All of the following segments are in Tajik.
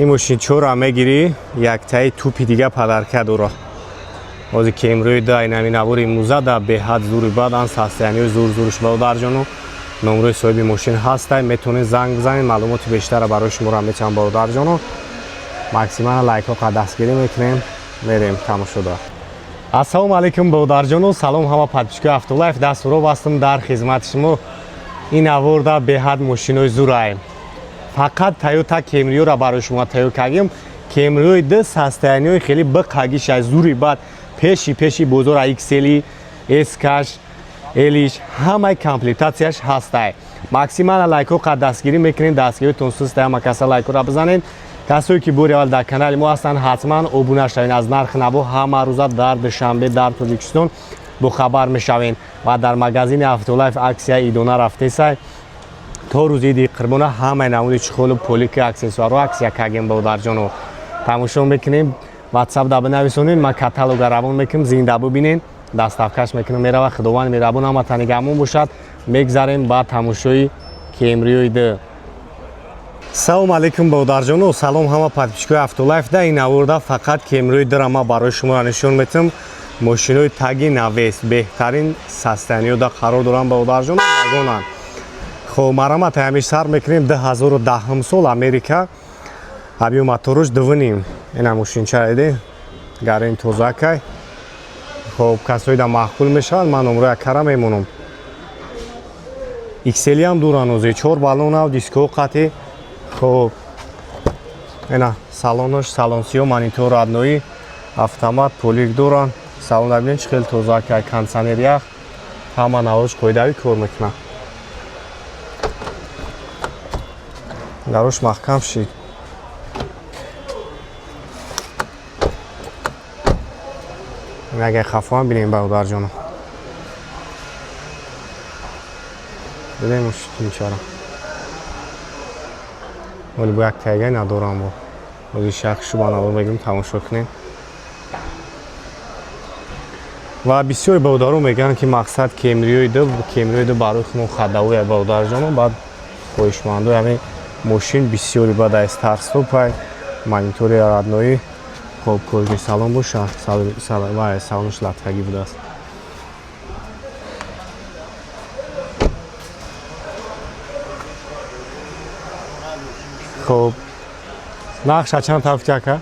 Ин мошин чора мегирӣ, яктаи тупи дига подарка дора. Ҳозир Кемриои да инами навори имрӯза да беҳад зури бадан состояниёи зур зурш, бародарҷону. Номрои соҳиби мошин ҳастай, метавонед занг бизанед, маълумоти бештара барои шуморо метавонам, бародарҷону. Максимально лайкҳо қа дастгирӣ мекунем, мерем тамошода. Ассалому алайкум, бародарҷону, салом ҳама подписчикои Автолайф, дастуро бастам дар хизмати шумо. Ин наворда беҳад мошинои зураем. Фақат Тойота Кемриёра барои шумо тайёр кардем. Кемриои д состояниёи хеле биқагиша, зури бад, пеши пеши бозора, XL, S-каш, элиш, ҳамаи комплектатсияш ҳастай. Максимально лайкҳо қа дастгирӣ мекунем, дастгириятон суста, ҳама каса лайкҳоро бизанед. Касое ки бори аввал дар канали мо ҳастанд, ҳатман обуна шавед. Аз нархи наво ҳама рӯза дар Душанбе, дар Тоҷикистон бохабар мешавем ва дар магазини Автолайф аксия идона рафтесай то рӯзи иди қурбона. Ҳамаи намуди чехолу полики, аксессуарро аксия кардем, бародарҷоно. Тамошо мекунем, ватсап да бинависонед, ман каталога равон мекунем, зинда бубинед, доставкаш мекунем, мерава. Худованд меҳрабон ҳама танигаҳмон бошад. Мегзарем ба тамошои Кемриои д. Салом алейкум, бародарҷоно, салом ҳама подписчикои Автолайф. Да ин наворда фақат Кемриои дра ман барои шуморо нишон метам. Мошинои таги навес, беҳтарин состояниёда қарор доранд, бародарҷоно, ягонанд. Хоб, марамат ҳамиш сар мекунем. 2010 сол, Америка, объём моторуш 2,5. Ина мошинча иде гарин тозакай. Хоб, касои да маъқул мешаванд, ман номрои акара мемонам. XL ам дуран, озе чор баллонав, диско қати. Хоб, ина салонош, салон сиё, монитор родной, автомат, полик доранд. Салон бибинед, чӣ хеле тозакай, кондиционер ях, ҳама навош қоидавӣ кор мекунад. Дарош маҳкам шид. Агар хафоам бинем, бародарҷоно, бинем мошинчаро. Вале бо як тайгай надорам, бо ози шахшу ба навор мегирем, тамошо кунем. Ва бисёри бародарон мегӯянд, ки мақсад Кемриои д, Кемриои д барои худмон хадавоя, бародарҷоно. Баъд хоҳишмандои ҳамин мошин бисёри бад ай старстопай, монитори родной. Хоб, кожаный салон боша, салонш латагӣ будааст. Хоб, нақша чанд тафти, ака?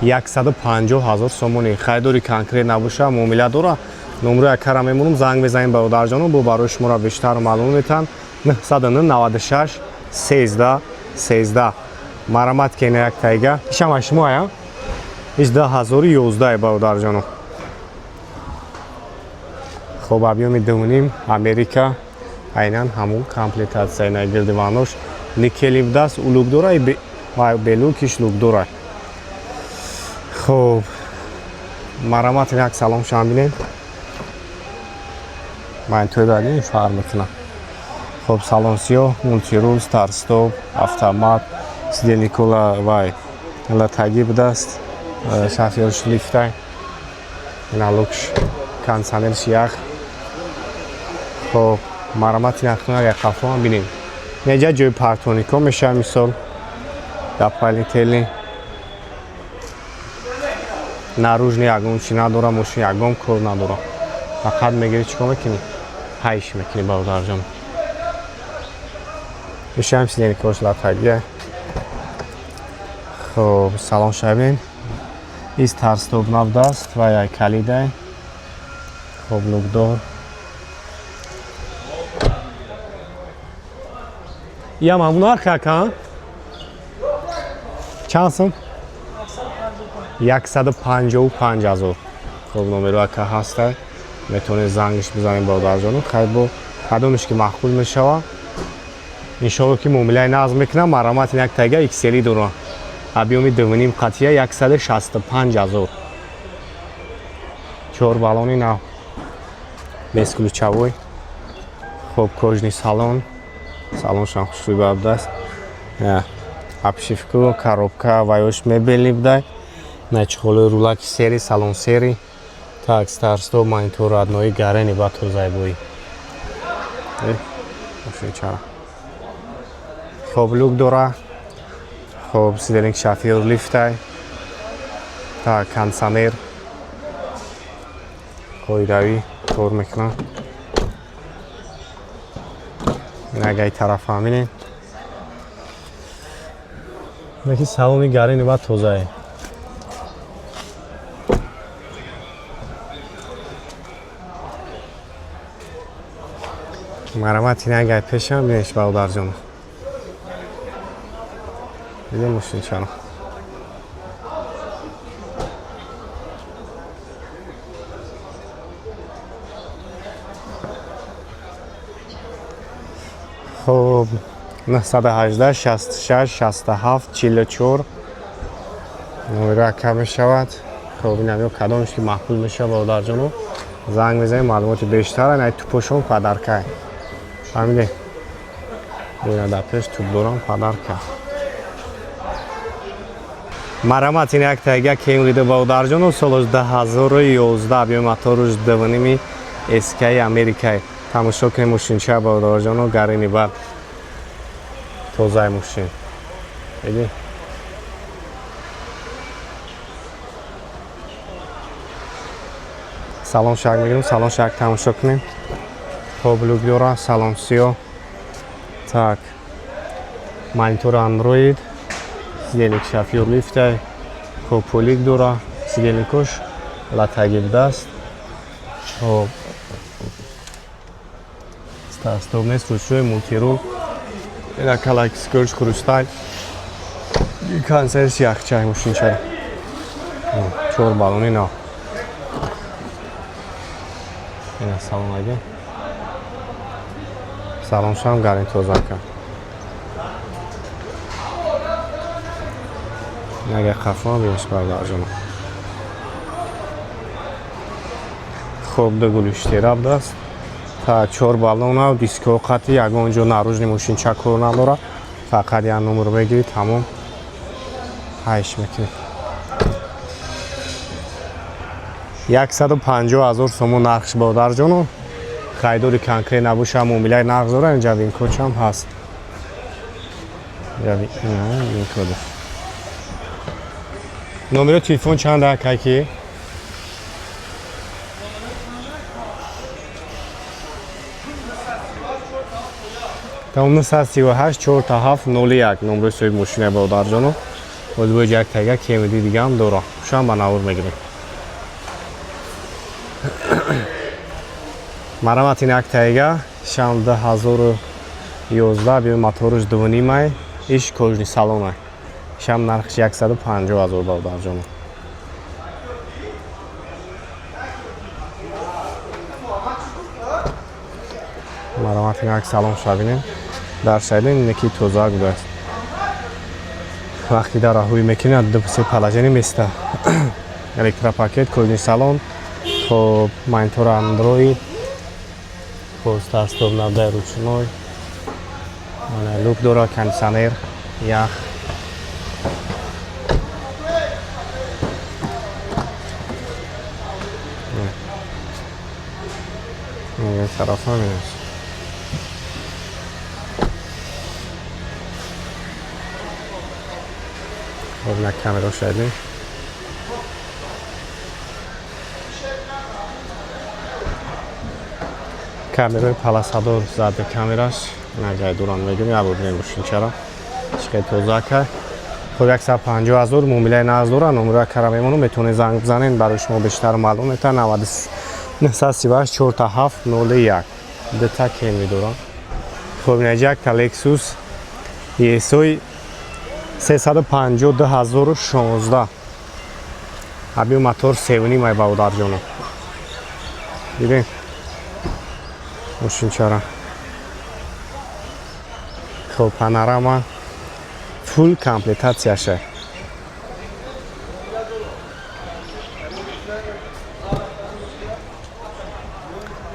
150 000 сомонӣ. Харидори конкрет набоша, муомила дора. Номрои акара мемонам, занг мезанем, бародарҷоно, бо барои шуморо бештар маълум метаҳанд. 996 13 13. Марамат кена як тайга ишама шумо ая иш 2011, бародарҷоно. Хоб, объёми 2,5, Америка, айнан ҳамун комплектатсия, на гирдиванош никели будааст, улук дора ва белукиш лук дора. Хоб, марамат як салом шам бинед, монитори радио фарқ мекунам. Хоб, салон сиёҳ, мультирул, старт-стоп, автомат, сидельникола вай латагӣ будааст, шафёрш лифтай, ина лукш, кондиционерш ях. Хоб, марамати нахтун агар қафоам бинем, неҷа ҷои партонико мешавад, мисол дополнительный наружный ягон чи надора, мошин ягон кор надора, фақат мегири, чикор мекунӣ, ҳайш мекунӣ, бародарҷон. Ишам сидельникош латагия. Хоб, салон шавем, из старт-стоп набудааст ва як калидай. Хоб, люкдор. Иам ҳамун нарх, ака? Чанд сум? 155 000. Хоб, номеро ака ҳаста, метавонед зангиш бизанед, бародарҷону. Хайр, бо кадомеш ки маъқул мешава, иншоалло ки муомилаи нағз мекунам. Марамат як тайга XL дора, объёми 2,5 қатия, 165 000, чор баллони нав, бесключевой. Хоб, кожаный салон, салоншам хушрӯй будааст, обшивку, коробка ваёш мебельный будай, на чехолои рулаки сери, салон сери. Так, старт-стоп, монитор родной, гарени ба тозайбои мошинчара. Хоб, люк дора. Хоб, сидельник шофёр лифтай. Так, кондиционер қоидавӣ кор мекунад. Агаи тараф ҳаминем. Леки салони гарини бад тозае. Марамат, инагай пешам бинеш, бародарҷон. Дидем мошинчаро. Хуб, 918 66 67 44 номеро кам мешавад. Хуб, инам ё кадомш ки маъқул мешавад, бародарҷоно, занг мезанем, маълумоти бештар. Ай тупошон подарка. Фаҳмиде? Ина дар пеш туп дорам, подарка. Марамат, ин як тайга Кемрида, бародарҷоно, солаш 2011, биё моторуш 2.5 СК Америкай. Тамошо кунем мошинча, бародарҷоно, гарини бад тозаи мошин. Диди? Салон шак мегирем, салон шак тамошо кунем. Хоб, люк дора, салон сиё. Так. Монитор Android, сидельник шофёр лифтай, хоб, полик дора, сидельникош латаги будаст. Хоб, старт-стоп нест, ручной мультирул. Ина калак скорч хрусталь. Консерс яхчай мошинча. Чор баллони нав. Ина салон аги. Салоншам гарин тоза кард. Агар хафо бинеш, бародарҷон. Хоб, ду гулиштера будааст. Та чор баллона, диско қати, ягон ҷо наружный мошинча кор надора. Фақат як номер мегирӣ, тамом. Ҳайш мекунӣ. 150 000 сомон нархш, бародарҷоно. Харидори конкрет набоша, муомилаи нақд дора, инҷа винкодшам ҳаст. Винкод. Номери телефон чанд акаки? Тамом, 938 47 01 номери соҳиби мошина, бародарҷоно. Боз бояд як тага кемиди дигаам дора. Шам ба навор мегирем. Марамат, ин як тайга шам 2011, биё моторуш 2.5, иш кожаный салонай. Шам нархш 150 ҳазор, бародарҷоно. Марамат, ин як салон шабинем. Дар шайдин неки тоза будааст. Вақти дар раҳӯй мекунӣ, ду се положение места. Электропакет, кожаный салон, хоб, монитор Android, хоб, старт-стоп набдай, ручной. Мана люк дора, кондиционер, ях. Ин тарафа меост. Хоб, на камера шайдем. Камераи паласадор зада камераш. Нагай дуран мегирем, як бор бинем мошинчаро. Чӣ хел тоза кард. Хоб, 150 ҳазор муомилаи нақд дора, номерои кара мемонам, метавонед занг бизанед, барои шумо бештар маълум метавад. 938 47 01 дута Кемри дорам. Хоб, инаҷа якта Lexus ESOI 350 2016. Аби мотор 3.5 ай, бародарҷоно. Дидем мошинчара. Хоб, панорама, фулл комплектатсияша.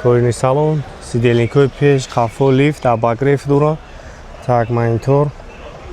Кожаный салон, сидельникҳои пеш, қафо, лифт, обогрев дора. Так, монитор,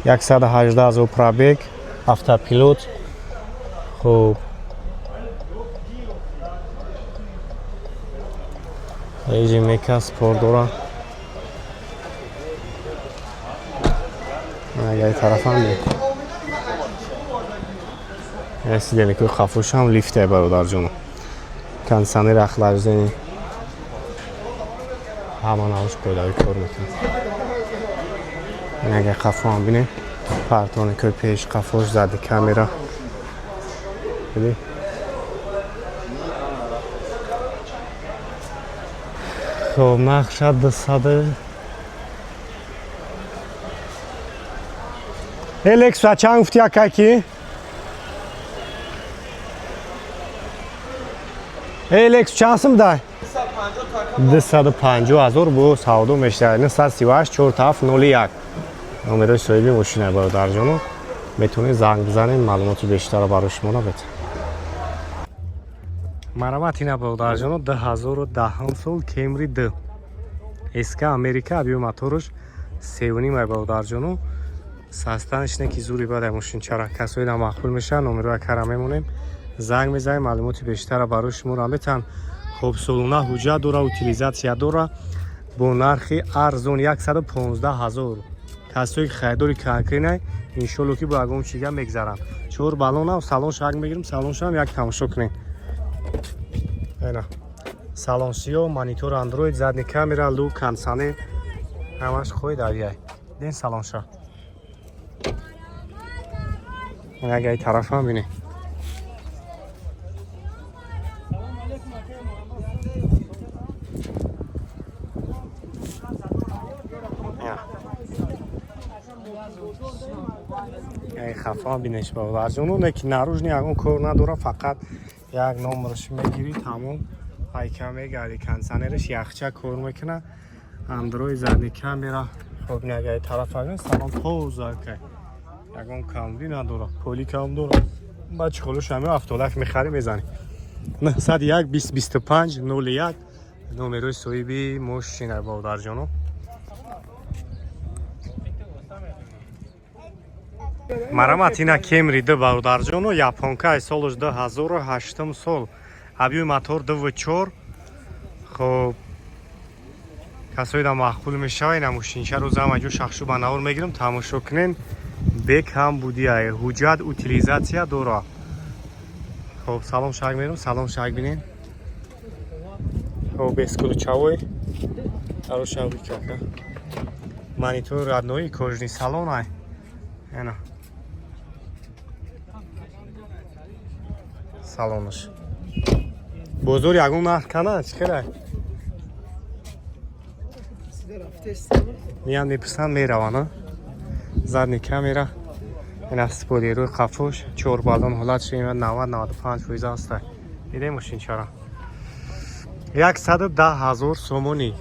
118 ҳазор пробег, автопилот. Хуб, режим эко, спорт дора. Ягай тарафам. Сиденье кои қафошам лифте, бародарҷоно, кондиционер, охлаждение, ҳама навш қоидави кор мекунад. Агар қафоам бинем, парктроник ои пеш, қафош, задний камера биди. Хоб, нақша 200. Лексуса чанд гуфти, акаки? Лексус чанд сум дай? 250 000 бо савдо мешавад. 938 47 01 номерои соҳиби мошина, бародарҷоно, метавонед занг бизанед, маълумоти бештарро барои шумо набед. Марамат ина, бародарҷоно, 2010 сол Кемри д СК Америка, объём моторш севним ай, бародарҷоно. Састаниш не ки зури бадай мошинчара. Касои на маъқул мешавад, номерои акара мемонем, занг мезанем, маълумоти бештарро барои шуморо метаҳанд. Хоб, солона ҳуҷҷат дора, утилизация дора, бо нархи арзон 115 ҳазор. Касое ки харидори конкретный, иншолло ки бо ягон чига мегзаранд. Чор баллонам, салон шак мегирем, салоншам як тамошо кунем. Ена салон сиё, монитор андроид, задний камера, люк, кондиционер, ҳамаш хоҳед авиай ден салонша. Агар тарафам бинем. Хафа бинеш, бародарҷоно, не ки наружный ягон кор надора, фақат як номерш мегирӣ, тамом, ҳайка мегарди. Кондиционерш яхча кор мекуна, андроид, задний камера. Хоб, агар тараф салон тоза, ягон камбудӣ надора, поли кам дора. Ба чиқолуш ҳами 71 мехарӣ, мезанӣ. 901 20 25 01 номерои соҳиби мошина, бародарҷоно. Марамат ина Кемри д, бародарҷоно, японка, солш 2008 сол, объём мотор 2,4. Хоб, касои да маъқул мешава, ина мошинча рӯза ҳама ҷо шахшу ба навор мегирам, тамошо кунен. Бек ҳам будиай, ҳуҷҷат, утилизация дора. Хоб, салом шак мерам, салом шак бинен. Хоб, бесключевой арошавикака, монитор родной, кожаный салон ай. Ена салонаш. Бозор ягон нарх кана, чӣ хелай? Миян, мепурсанд, мераванд. Задний камера, ина спойлер ои қафош, чор баллон, ҳолатш 90-95 фоиза ҳаста. Дидем мошинчара, 110 000 сомонӣ.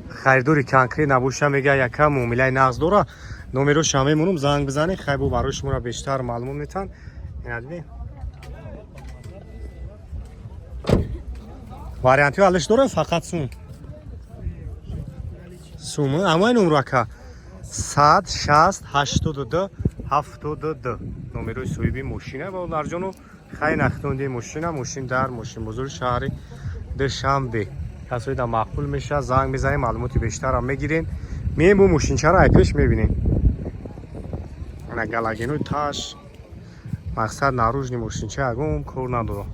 Харидори конкрет набоша, мега, яка муомилаи нағз дора. Номероша мемонам, занг бизанед, хайбо барои шуморо бештар маълумот метаҳанд. Ина дидем, вариантҳои алиш дорем, фақат сум сум. Амои номро, ака, 160 82 72 номерои соҳиби мошина, бародарҷону. Хай, нахтонди мошина, мошин дар мошинбозори шаҳри Душанбе. Касои да маъқул мешавад, занг мезанем, маълумоти бештарам мегирем, меем, бо мошинчаро айпеш мебинем. Ана галогенои таш, мақсад наружный мошинча ягон кор надорам.